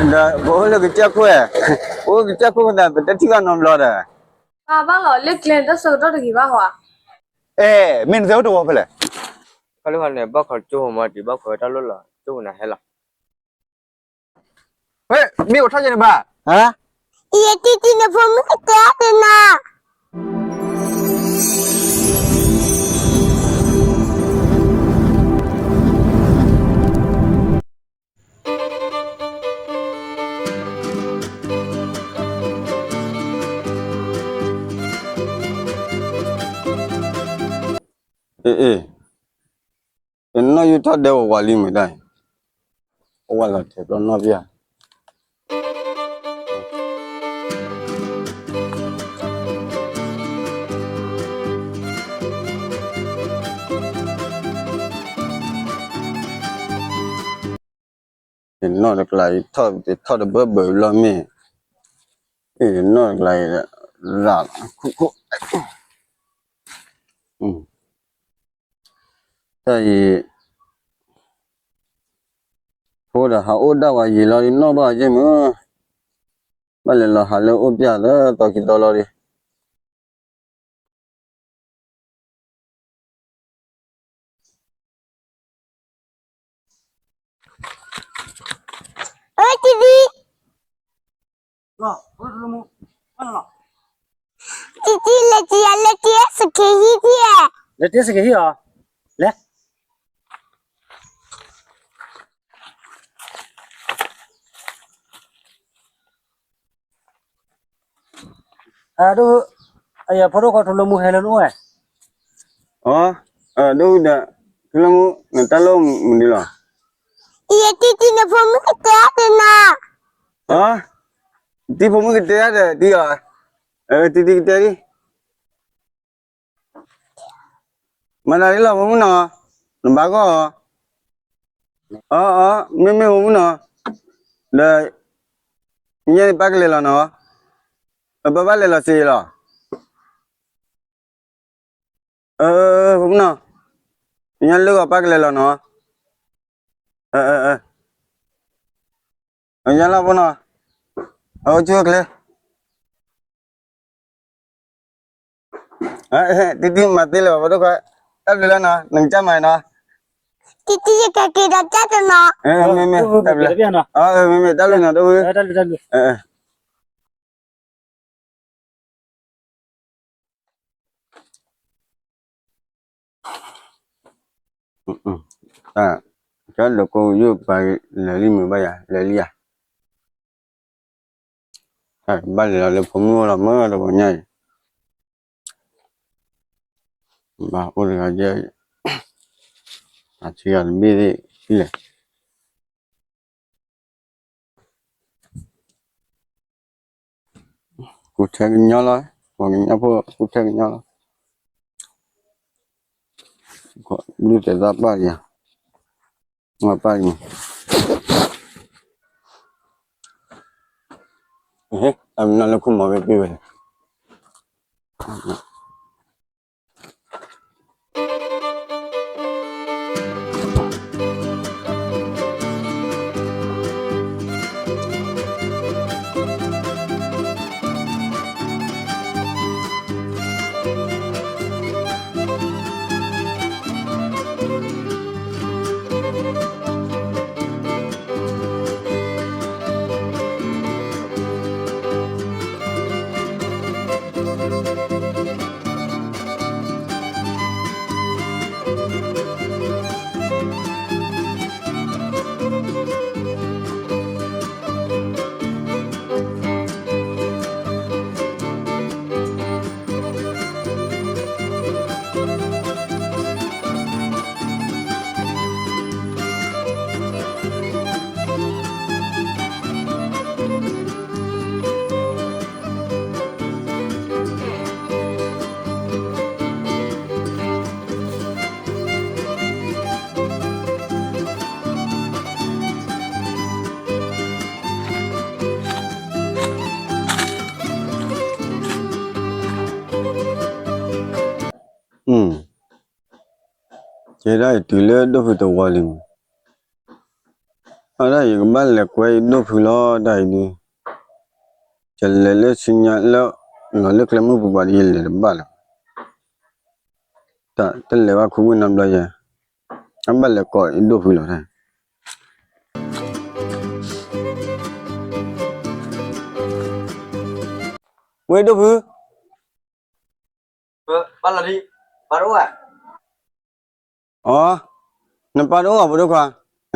ဒီးပအိၣ်လၢကစၢၢ်ခိၣ်, ပအိၣ်ကစၢၢ်ခိၣ်သး ပတထံၣ်ဘၣ်နီတဘျီဒီး, ပဘၣ်လီၤလၢကျဲ တၢ်ဆၢကတီၢ်တဂ့ၤဘၣ်ဟီဧါ. အဲ, မ့ၢ်နသဲအိၣ်တဝီဖဲလဲၣ်. ခီလၢဟီန့ၣ် ဘၣ်ခိးကၠိဖိမၤတံၢ် ဘၣ်ခိးဝဲတၢ်လိၣ်လီၤ ကၠိဖိန့ၣ်ဟဲလီၤ. မ့ၢ်အိၣ်ထီၣ်ကဲန့ၣ်ဘၣ်. ယတံတံ နဖိမုၣ်ကတဲတနၤ. အ့ အ့ တနီၣ်ယူၢ်ထီၣ်ဒဲဝဲဝးလံမ့ၢ်ဒၣ်, အဝဲလီၤထဲးဘျီနီၣ်ပျၢ်. တနီၣ်တကျါအံၤ ထီၣ်တဘၢဘၢလီၤမ့ၢ်, တနီၣ်တကျါအံၤ ရၣ်လီၤခိၣ်ခိၣ်, တၢ်အံၤ ဖိဒီးဟးအိၣ်ဒၣ်ဝဲယံာ်လီၤဒ်နီၣ်ဘၣ်ယဲၢ်မုၢ်, ဘၣ်လဲၤလီၤဟးလၢအိၣ်ပျၢ်လၢသီခံသီလီၤဒ်. တံတံ, တံတံ လဲၤက့ၤယၤ လဲၤက့ၤစက့ၤဟံၣ်ဖဲ, လဲၤက့ၤစက့ၤဟံၣ်အီၤ, လဲၤ. အဒိ, အယဖိဒိၣ်ကီၢ်ထူလၢမူဟဲလၢနအိၣ်ဝဲ, အဒိဒီး, ထူလၢမူ နတၢ်လိၣ်မနုၤလီၤ. ယတံတံ နဖိမုၣ်ကတဲတနၤ, တံဖိမုၣ်ကတဲဒီးတံအီၤ, တံတံကတဲဒ် မၤသးဒ်လီၤ ဖိမုၣ်နီၤ, နဘၣ်ဂီၢ်အီၤ, အီ အီ မ့မ့ၢ်ဖိမုၣ်နီၤ, ဒီး, ညါန့ၣ်ပၢ်ကလဲၤလီၤနီၤ, ပၢ်ဘၣ်လဲၤလီၤစ့လီၤ, ဖိမုၣ်နီၤ, ညါလၢဂီၤပၢ်ကလဲၤလီၤနီၤ, ညါလီၤဖိနီၤ, အအိၣ်ဆူၣ်အိၣ်ချ့ တံတံ မၤသ့လၢၤဘၣ် ဖိဒိၣ်ခွါ, တၢ်ဘျုးလီၤနီၤ နကစၢ်မၤနီၤ, တံတံ ယကက့ၤဒီးတၢ်တနီၤ, မ့မ့ၢ်, မ့မ့ၢ် တၢ်ဘျုးနီၤ ဒိၣ်ဝဲ တၢ်ဒိးကိးယိၣ်ပာ်လၢာ်လံမုာ်ဘၣ်ယၤ လၢာ်လံယၤ, ဘၣ်လဲၤလီၤလၢဖိမုၣ်အိၣ်လီၤမၢ်တဂီၤညါအံၤ, ဘၣ်အိၣ်တဂၤယဲၢ်, အဆံးဂၤတဘ့ၣ်သ့ၣ်လဲၣ် ကူထဲကညီလီၤ, ပှၤကညီဖိကူထဲကညီလီၤ, ဘုၣ်တဲသးပၢ်ယၤ, ပၢ်ယၤ, အမ့ၢ်နီၢ်လၢခိၣ်မီၤဝဲပ့ၢ်ဝဲလဲၣ်. ကဲဒၣ်အံၤတုၤလၢဒိၣ်ဖုတဝီလံမး, အဒၣ် ယကဘၣ်လဲၤကွဲယဒိၣ်ဖုလီၤ တၢ်အံၤဒုး, ယလဲၤလၢဆူညါလၢ လီၤလၢကျဲမုၢ်ပူၤဘၣ်ဒီး ယလဲၤတဘၣ်လၢၤ, တၢ်တလဲၤဘၣ်ခူဝ့ၢ်နီတဘျီယဲ, အဘၣ်လဲၤကိးယဒိၣ်ဖုလီၤတၢ်. ဝဲဒိၣ်ဖု, အီ, နပၢ်တအိၣ်ဘၣ် ဖိဒိၣ်ခွါ,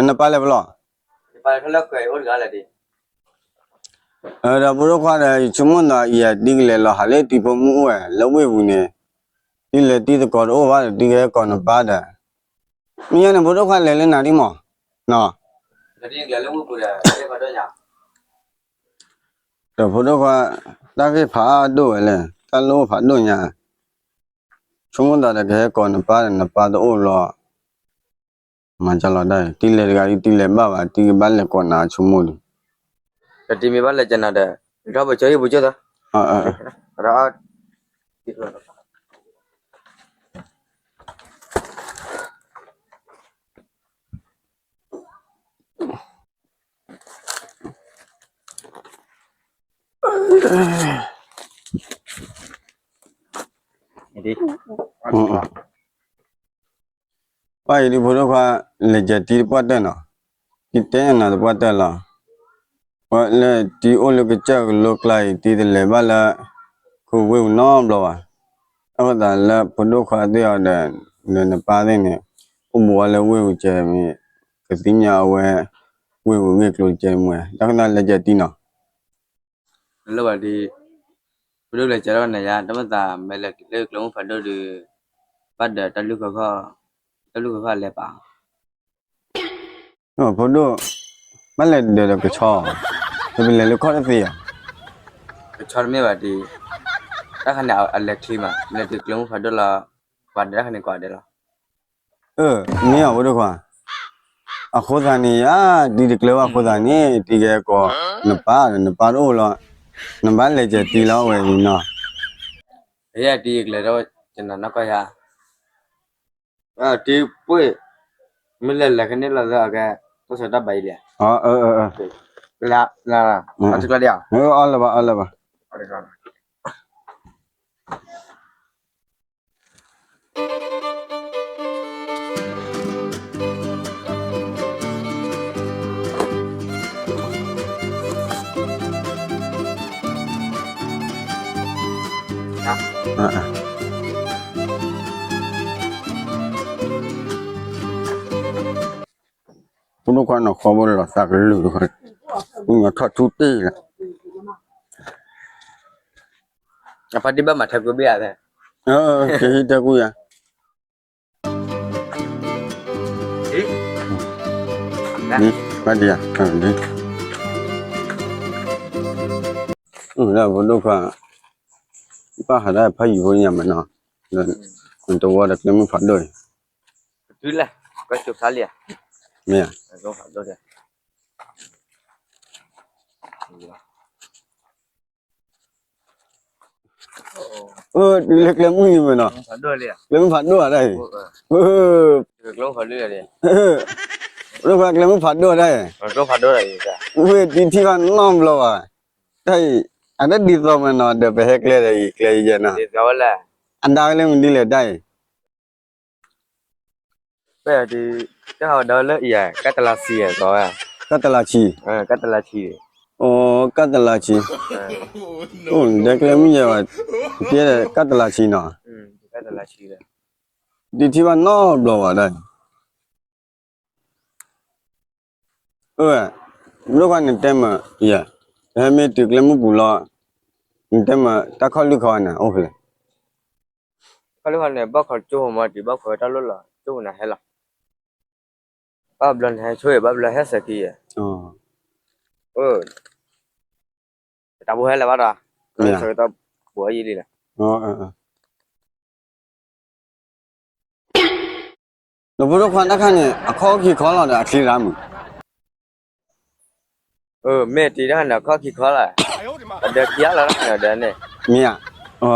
နပၢ်လဲၤဖဲလဲၣ်. ဒီးဖိဒိၣ်ခွါဒီး ယဆိကမိၣ်ဒီး ယတံၤကလဲၤလီၤဟးလၢတံၤဖိမုၣ်အိၣ်ဝဲ လၢဝ့ၢ်ပူၤန့ၣ်, တံၤလဲၤတံၤသကိးတအိၣ်ဘၣ်ဒီး တံၤကဟဲကိးနပၢ်ဒီး, မ့ၢ်ညါန့ၣ် ဖိဒိၣ်ခွါလဲၤလၢနၤဒံးမး, နီၤ ဒီးဖိဒိၣ်ခွါ, တၢ်ဂ့ၢ်ဖးဒိၣ်ဝဲလဲၣ်, တၢ်လိၣ်ဖးဒိၣ်ညါ, ဆိကမိၣ်သးဒီးကဟဲကိးနပၢ်ဒီး နပၢ်တအိၣ်လီၤ, မၤကလီၤတၢ်, တံၤလဲၤတဂၤဒ်တံၤလဲၤဘၣ်ဘၣ် တံၤကဘၣ်လဲၤကိးနၤဆိကမိၣ်ဒီး, ဒီးတံၤမ့ၢ်ဘၣ်လဲၤကနၤဒီး, နထီၣ်ပကၠီဟံၣ်ပကၠီသီ, ပှၤအံၤဒ်ဖိဒိၣ်ခွါ, လဲၤကဲတံၤတပှၢ်တၢၢ်နီၤ, တံၤတဲနၤတပှၢ်တၢၢ်လီၤ, ပှၤလၢတံၤအိၣ်လၢကစၢၢ်ကလိကျါအံၤ တံၤတလဲၤဘၣ်လၢ ခူဝ့ၢ်ပူၤနီတဘျီဘၣ်, အဃိသတးလၢဖိဒိၣ်ခွါသ့ၣ်အီၤဒီး, နပၢ်သ့ၣ်န့ၣ်, အိၣ်ဘူးအီၤလၢဝ့ၢ်ပူၤကဲမ့ၢ်, ကသ့ၣ်ညါအဝဲ, ဝ့ၢ်ပူၤဂ့ၢ်ကျိၤကဲမ့ၢ်, တၢ်ခီသးလဲၤကဲတံၤနီၤ လၢဘၣ်ဒ်, ဖိဒိၣ်လဲၤကဲထီၣ်နၤယါ တၢ်မ့ၢ်သးမ့ၢ်လဲၤလၢကျဲမုၢ်ဖးဒိၣ်ဒီး, ဘၣ်ဒီးတၢ်လူၢ်ခီၣ်, တၢ်လူၢ်ခီၣ်ခီၣ်လဲၤပာ်, ဖိဒိၣ်, ဘၣ်လဲၤဒီးကဆီ, ပလဲၤလၢခီၣ်တသ့ဧါ, ကဆီတမ့ၢ်ဘၣ်ဒ်, တၢ်ခါန့ၣ်အလဲၤချံမး လဲၤတုၤကျဲမုၢ်ဖးဒိၣ်လီၤ, ပှၤဒီးတၢ်ခါန့ၣ်ကိးဒဲးလီၤ အၢ, မ့ၢ်အီၤဖိဒိၣ်ခွါ, အဃိသတးန့ၣ်ယါ, တံၤတကျၢၤဘၣ်အဃိသတးန့ၣ် တံၤကဲကိး, နပၢ်ဒီးနပၢ်တအိၣ်လီၤ, နဘၣ်လဲၤကဲတံၤလီၤဝဲန့ၣ်နီၤ, ယတံၤကလဲၤဒီး, ကနၤနီၢ်ကီၢ်ယါ, တံၤပှ့ၢ်, မ့ၢ်လဲၤလဲၤကန့ၢ်လီၤသၢအကဲ, တၢ်ဆၢတၢ်ဘၣ်အံၤလံ, လၢ, အီလၢၤဘၣ် အီလၢၤဘၣ် ဖိဒိၣ်ခွါန့ၣ် ဃီဘိလီၤသးကလုာ်, ပညီထီၣ်ထူတ့ၢ်လီၤ, အဖါတံၢ်ဘၣ်မၤထဲကူဘ့ၣ်ဧါ, ကဟံးထဲကူယါ, ဘၣ်ဒံးဧါ, ဖိဒိၣ်ခွါ, ဘၣ်ဟးဒၣ်ဖးယံၤဖိညါမးနီၤ, တဝီဒီးကျဲမုၢ်ဖးဒိၣ်အံၤ, မ့ၢ်ဧါ တုၤလၢကျဲမုၢ်အံၤမ့ၢ်နီၤ, ကျဲမုၢ်ဖးဒိၣ်အဒၣ်အံၤ, ဖိဒိၣ်ခွါ ကျဲမုၢ်ဖးဒိၣ်အဒၣ်အံၤ, ဝ့ၢ်တထံၣ်ဘၣ်နီတဘျီဘၣ်, တၢ်အံၤ, အတၢ်ဒ်သိးမ့ၢ်နီၤ ဒီးပဟဲကျဲဒီးအံၤကျဲယဲနီၤ, အဒါဝဲလၢမနုၤလဲၣ်တၢ်အံၤ ပဒီး, တၢ်ဟးဒီးလၢအံၤဧါ ကတလးဆံဧါ, ကတလးဆံ, ကတလးဆံ, အိ ကတလးဆံ, အိ နတဲကျဲမုၢ်ယဲဘၣ်, ကဲဒီးကတလးဆံနီၤ, ဒ်ထံၣ်ဘၣ်နီတဘျီဘၣ်ဒၣ် အၢ, မ့ၢ်ဒိၣ်ခွါနတဲမ့ၢ်ယဲ, ဟဲမ့ၢ်တုၤကျဲမုၢ်ပူၤလီၤ, နတဲမ့ၢ်တၢ်ခီၣ်လွံၢ်ခီန့ၣ် အိၣ်ဖဲလဲၣ်, ခီၣ်လွံၢ်ခီန့ၣ် ဘၣ်ခိးကၠိဖိမ့ၢ်တုၤဘၣ်ခိးဝဲတၢ်လိၣ်လီၤ ကၠိဖိန့ၣ်ဟဲလီၤ, ဘၣ်ဘျီန့ၣ်ဟဲဆိ ဘၣ်ဘျီဟဲစဲးခံယဲ, အၢ တၢ်ဘိဟဲလၢၤဘၣ်ဒီး, ဆၢကတီၢ်ဘိအယံၤလံလီၤ. နဖိဒိၣ်ခွါတၢ်ခါန့ၣ် အခီၣ်ခံခီလီၤဒီးအချံရၣ်မုၣ်, မ့ၢ်တံၤတၢ်ခါန့ၣ် အခီၣ်ခံခီလီၤ, အဒၢခံဂၤလီၤတၢ်ခါန့ၣ်ဒၢန့ၣ်, မ့ၢ်ဧါ,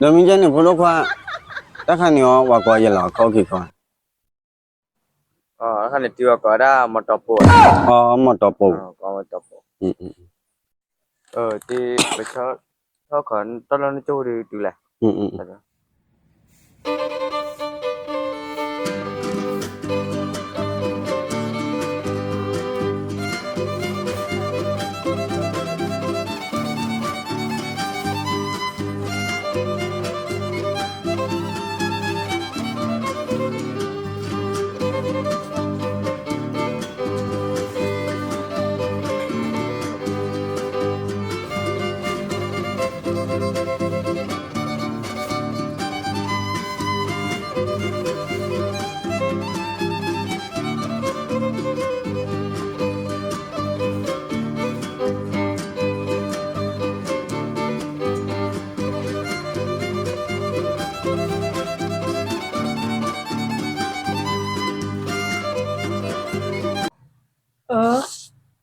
ဒီးမ့ၢ်ကဲန့ၣ် ဖိဒိၣ်ခွါ, တၢ်ခါန့ၣ်အီၤ ပှၤကိးယဲလီၤ အခီၣ်ခံခီ အ ခီန့ၣ်တုၤအီၤကိးဒၣ်မီၢ်တီပိၢ်, မီၢ်တီပိၢ်, မီၢ်တီပိၢ်, ပဆီထီၣ်ခီၣ်တၢ်လီၢ်န့ၣ်ကၠိဒုးတုၤလဲၣ်.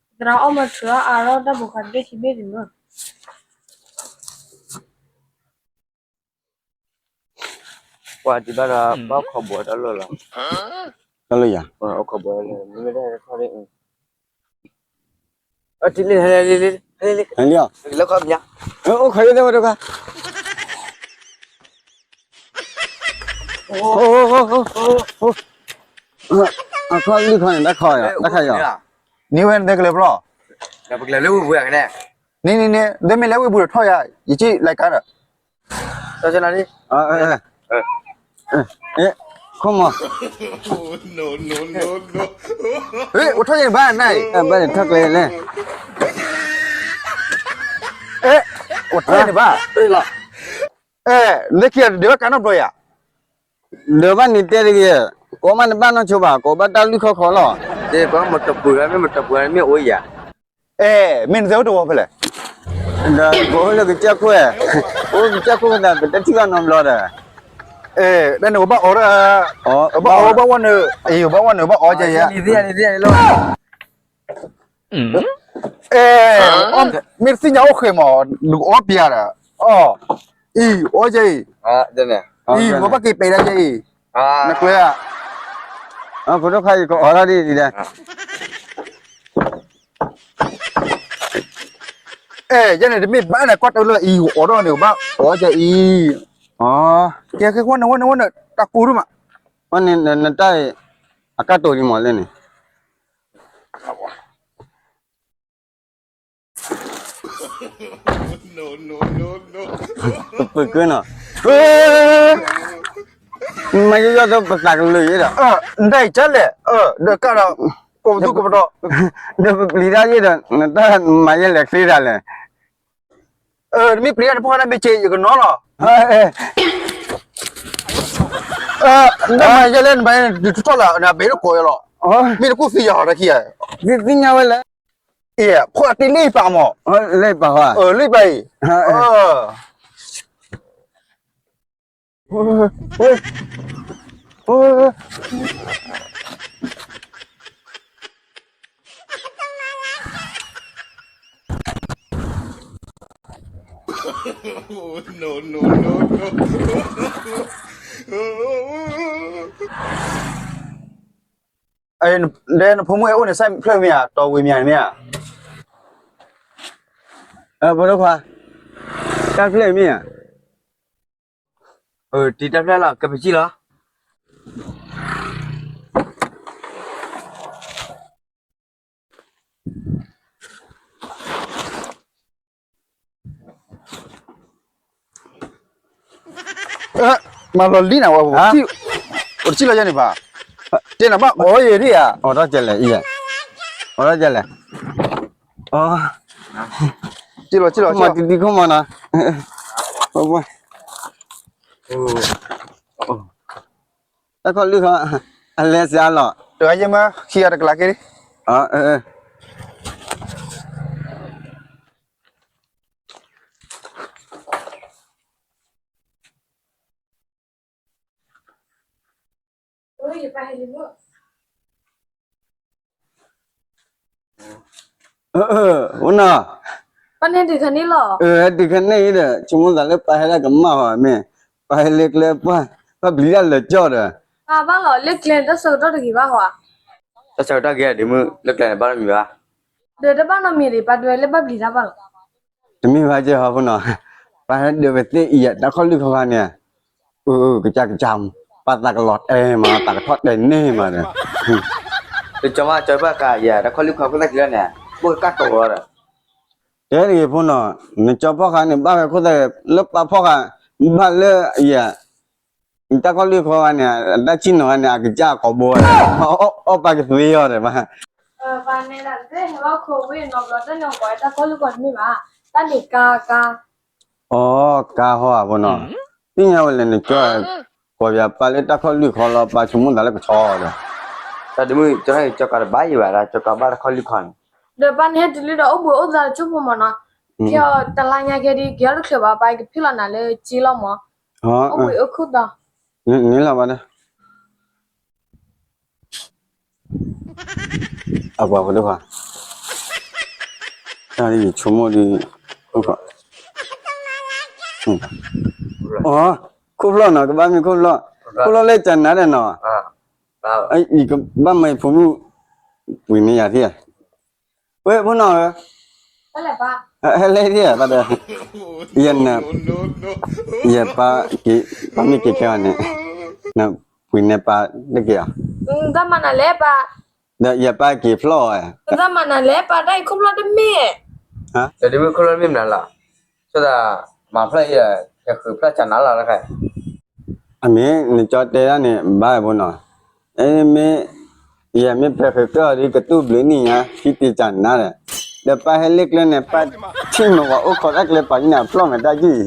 သရၣ်အီၣ်မၤထုးအါအါထီၣ်တၢ်ဘိးခါတဘ့ၣ်ခံဘ့ၣ်ဒံးမ့ၢ် ပှၤတံၤဘၣ်ဒီး ဘၣ်ခီဘိးတၢ်လီၢ်လီၤ. တၢ်လီၢ်ယၤ, အိၣ်ခီဘိးလၢ မ့ၢ်ဝဲဒၣ်ခီၣ်လံ, လံလံ, လၢခီၣ်ပညါ, အိၣ်ခီၣ်လံတဝဲတခါ, အခီၣ်လံခီၣ်န့ၣ် တၢ်ခီယၤ, တၢ်ခီယၤ, န့ၢ်ဝဲနတဲကလၢၤပျီ, န့ၣ်န့ၣ်န့ၣ် ဒ်မ့ၢ်လၢဝ့ၢ်ပူၤဒီးထီၣ်ယၤ, ယက့ၢ်လၢကါဒီး ခီမီ, အိၣ်ထီၣ်ယၤန့ၣ်ဘၣ်နၤအံၤ, ဘၣ်န့ၣ်ထီၣ်ကျဲလဲၣ်, အိၣ်ထီၣ်ယၤန့ၣ်ဘၣ်, နခံဂၤဒၢးဘၣ်ကါနီတဘျီယၤ, ဒၢးဘၣ်န့ၣ်တဲတဂ့ၤ, ကိးမးနဘၣ်နီၢ်ဆိဘၣ်, ကိးဘၣ်တၢ်လွံၢ်ခီၣ်ခီလီၤ, မ့ၢ်မတပှၤမ့ၢ်မတပှၤမ့ၢ်အိၣ်ယၤ အဲ မ့ၢ်နသဲအိၣ်တဝီဖဲလဲၣ်, ဒီးကိးအိၣ်လၢကစၢၢ်ခိၣ်, အိၣ်ကစၢၢ်ခိၣ်သး ပတထံၣ်ဘၣ်နီတဘျီဒီး, အဲ တၢ်န့ၣ် ဘၣ်အီၣ်ဒီး, ဘၣ်အီၣ်ဘၣ်ဝီနုာ်, အံၤ ဘၣ်ဝီနုာ်ဘၣ်အီၣ်ကဲယဲ, အဲ မ့ၢ်တသ့ၣ်ညါအိၣ်ဃဲၤမး, နကအီၣ်ပျါဒီး, အီၣ်, အံၤ အီၣ်ကဲအံၤ, အံၤ နကဘၣ်က့ၤပဲာ်ဒၣ်ကဲအံၤ, နကျဲဧါ, ဖိဒိၣ်ခါအံၤကအီၣ်ထီၣ်ဒ်အံၤဒီး အဲ ယဲန့ၣ် တမ့ၢ်ဘၣ်န့ၣ် ကွၢ်တလၢအံၤ အိၣ်ဒီးန့ၣ် ကဘၣ်အီၣ်ကဲအံၤ, ကဲ ကဲ ဝဲန့ၣ် ဝဲန့ၣ် ဝဲန့ၣ် တၢ်ကိၢ်ဒိၣ်မး, ဝဲန့ၣ် နတၢ်အကါတိၤလံမးလၢန့ၣ် ပကနီၤ, မၤယီၢ်ယီၢ်ဒီးပသးကလၢာ်ယဲဒီး, နတၢ်အံၤကၢ်လဲၣ်, ဒီးကၢ်ဒီး, ကိးပသူကိးပဒီး, ဒီးပပျံၤတၢ်ယဲဒီး နတၢ်မၤယဲလဲၤချ့တၢ်လဲၣ်, နမ့ၢ်ပျံၤတၢ်နဖိခွါတၢ်မ့ၢ်က့ၤ ယကနီၤလီၤ, နတၢ်မၤယဲလဲၣ် နဘၣ်ထီၣ်လၢ နဘဲးတကိးယလီၤ, မ့ၢ်တကူၣ်သံယၤဟီတၢ်ခံဂၤ, သ့ၣ်ညါဝဲလဲၣ်, အ့ၣ် ဖိအတ့လံပာ်မး, လံပာ်, လံပာ်အံၤ ဒီးနဖိမုၣ်အဲၣ်အိၣ်န့ၣ် စၢ်ဖျၢၣ်မ့ၢ်ဧါ, တီဝ့ၤမ့ၢ်ဧါ, မ့ၢ်ဧါ, ဖိဒိၣ်ခွါ, တၢ်ဖျၢၣ်မ့ၢ်ဧါ, တံၤတၢ်ဖျၢၣ်လီၤ ကပစံၣ်လီၤ. မၤလီၤလံနၤဝဲ, အိၣ်တစံၣ်လီၤယဲန့ၣ်ဘၣ်, တဲနၤဘၣ်အီၣ်ယဲဒ်ဧါ, အိၣ်ထီၣ်ကဲလဲၣ်, အိၣ်ထီၣ်ကဲလဲၣ်, စံၣ်လီၤစံၣ်လီၤ, မၤတံၤတံၤခိၣ်မးနီၤ, တၢ်ခီၣ်လွံၢ်ခီ, အလဲစ့လီၤ, တဂၤယဲမ့ၢ်ခံဂၤတကလးက့ၤ, အိၣ်နီၤ, ပၢ်န့ၣ်ဒုးခါန့ၣ်လီၤ, ဒုးခါန့ၣ်ဒီး ဆိကမိၣ်သးလၢပၢ်ဟဲဒၣ်ကမၣ်ဟီမ့ၢ်, ပၢ်ဟဲလၢကျဲပှၢ်, ပၢ်ပျံၤတၢ်လၢာ်ကၠီဒီး, ဘၣ်လီၤ လၢကျဲတၢ်ဆၢကတီၢ်တဂ့ၤဘၣ်ဟီဧါ, တၢ်ဆၢကတီၢ်ဂ့ၤ ဒ့မုၣ် လၢကျဲန့ၣ် ဘၣ်နီတမံၤဘၣ်. ဒီးတဘၣ်နီတမံၤဒံး ပၢ်တဲဝဲလၢဘၣ်ပျံၤတၢ်ဘၣ်လီၤ. တမ့ၢ်ဘၣ်ကဲဟီဖိနီၤ, ပၢ်ဟဲဒုးဝဲသ့ၣ်အံၤယၤ တၢ်ခီၣ်လွံၢ်ခီခါန့ၣ်, အၢ ကစၢ်ကစၢ်, ပၢ်သးကလီၤတဲမး သးကထီၣ်တဲန့ၢ်မးဒီး, တကၠီမး ကၠီဘၣ်ဃးယၤ တၢ်ခီၣ်လွံၢ်ခီခိၣ်သၣ်ခံလၢန့ၣ် ဘၣ်ကၢ်ကီၤလီၤဒီး, တဲတဂ့ၤဖိနီၤ, နကၠီဖီၣ်ဃာ်န့ၣ် ဘၣ်ဝဲခိၣ်သၣ် လၢပၢ်ဖီၣ်ဃာ်, ဘၣ်လၢယၤ တၢ်ခီၣ်လွံၢ်ခီဂၤန့ၣ် တၢ်ဆံၣ်နီၤဂၤန့ၣ် အကစၢ်ကိးဘိဝဲ, အီၣ်ပၢ်ကသွံအီၤဒီးဘၣ်. ပၢ်နဲဒၣ်တဟဲဘၣ်ခိၣ်ဝံၤနီတဘျီ တၢ်န့ၣ်အီၤကိးဝဲတၢ်ခီၣ်လွံၢ်ခီတမ့ၢ်ဘၣ်, တၢ်န့ၣ်ကါကါ. အိ ကါဟီဧါဖိနီၤ, သ့ၣ်ညါဝဲလဲၣ်နကၠီ, ကိးပၠးပၢ်လၢတၢ်ခီၣ်လွံၢ်ခီလီၤ ပၢ်ဆိကမိၣ်သးလၢကဆီဒီး, တၢ်ဒ့မုၣ် ကၠီကါတဘၣ်ယံၤဘၣ်ဒၣ် ကၠီကါဘၣ်တၢ်ခီၣ်လွံၢ်ခီန့ၣ်, ဒီးပၢ်နဟဲတုၤလၢဒီးအိၣ်ဘှံးအိၣ်သါတဆိကမိၣ်မးနီၤ, ခဲအီၤတလါညါခဲဒ်က့ၤအီၣ်တချုးဘၣ် ပၢ်ကဖံးလီၤနၤလၢက့လီၤမး, အိၣ်ဘှံးအိၣ်ခူၣ်သီ, န့ၣ်လီၤဘၣ်ဒီး အပှၤဖိဒိၣ်ခွါ, တၢ်ဒ်ယဆိကမိၣ်ဒ်, အိၣ်ခိး, အိ ခိၣ်ဖျီၣ်နီၤ ကဘၣ်မ့ၢ်ခိၣ်ဖျီၣ်, ခိၣ်ဖျီၣ်လၢကနၤဒီးနီၤ, ယကဘၣ်မၤယဖိမုၣ်, ပှ့ၤန့ၢ်ယၤထံၣ်ဧါ, ဝဲဖိနီၤဧၢ, ဟဲလဲၣ်ထံၣ်ဧါ, ယဲန, ယဲပၢ်က့ၤ, ပၢ်မ့ၢ်က့ၤခဲအံၤန့ၣ်, နပှ့ၤန့ၢ်ပၢ်တက့ၢ်ဧါ, တၢ်မၤနၤလဲၣ်ပၢ်, ဒီးယဲပၢ်က့ၤဖျီၣ်ဧါ, တၢ်မၤနၤလဲၣ်ပၢ် တၢ်အံၤခိၣ်ဖျီၣ်တမ့ၢ်, ဒီးဒ့မုၣ်ခိၣ်ဖျီၣ်တမ့ၢ်မနုၤလီၤ, ဆိသး, မၤဖျီၣ်အံၤ, ဟဲဃုဖျီၣ်ကနၤလီၤတခါ, အမ့ၢ်နကၠီတဲဒၣ်န့ၣ် ဘၣ်ဖိနီၤ, မ့ၢ်, ယမ့ၢ်ပဲာ်ဃုာ်ကၢၢ်အီၤဒ်ကတူၢ်ဘျုးနံၣ်ညါ ခံတ့ၢ်ကနၤဒီး, ဒီးပၢ်ဟဲလ့ၣ်ကျၢၢ်န့ၣ် ပၢ်ထံၣ်မ့ၢ်ပှၤအိၣ်ခိးတၢ်ကျဲပာ်န့ၣ် အဖျီၣ်မဲာ်တၢ်ယုၢ်အံ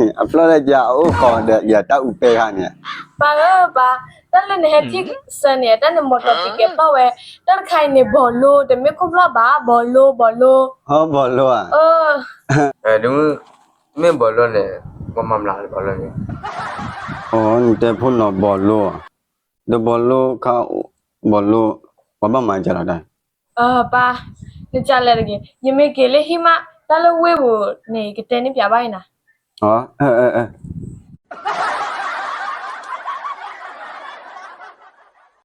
ၤ, အဖျီၣ်လၢယၤအအိၣ်ခိးဒီးယၤတၢ်အူပဲဂၤန့ၣ်, ပၢ်ဧၢပၢ်, တၢ်လၢနဟဲထံၣ်စၢၤန့ၣ် တၢ်န့ၣ်မီၢ်တီၤက့ၤကဲၤပျီဝဲ, တၢ်တခါအံၤန့ၣ် ဘီလိ တမ့ၢ်ခိၣ်ဖျီၣ်ဘၣ် ဘီလိ ဘီလိ, ဘီလိဧါ, မ့ၢ်ဘီလိန့ၣ်, နတဲဖိနီၤဘီလိဧါ, ဒီးဘီလိခါ, ဘီလိ, ပှၤဘၣ်မၤကလီၤတၢ်, ပၢ်, နကလဲၤတဂ့ၤ ယမ့ၢ်က့ၤလၢဟံၣ်မး တၢ်လၢဝ့ၢ်ပူၤန့ၣ် ယကတဲန့ၢ်ပၠးဘၣ်အံၤနၤ, အၢ,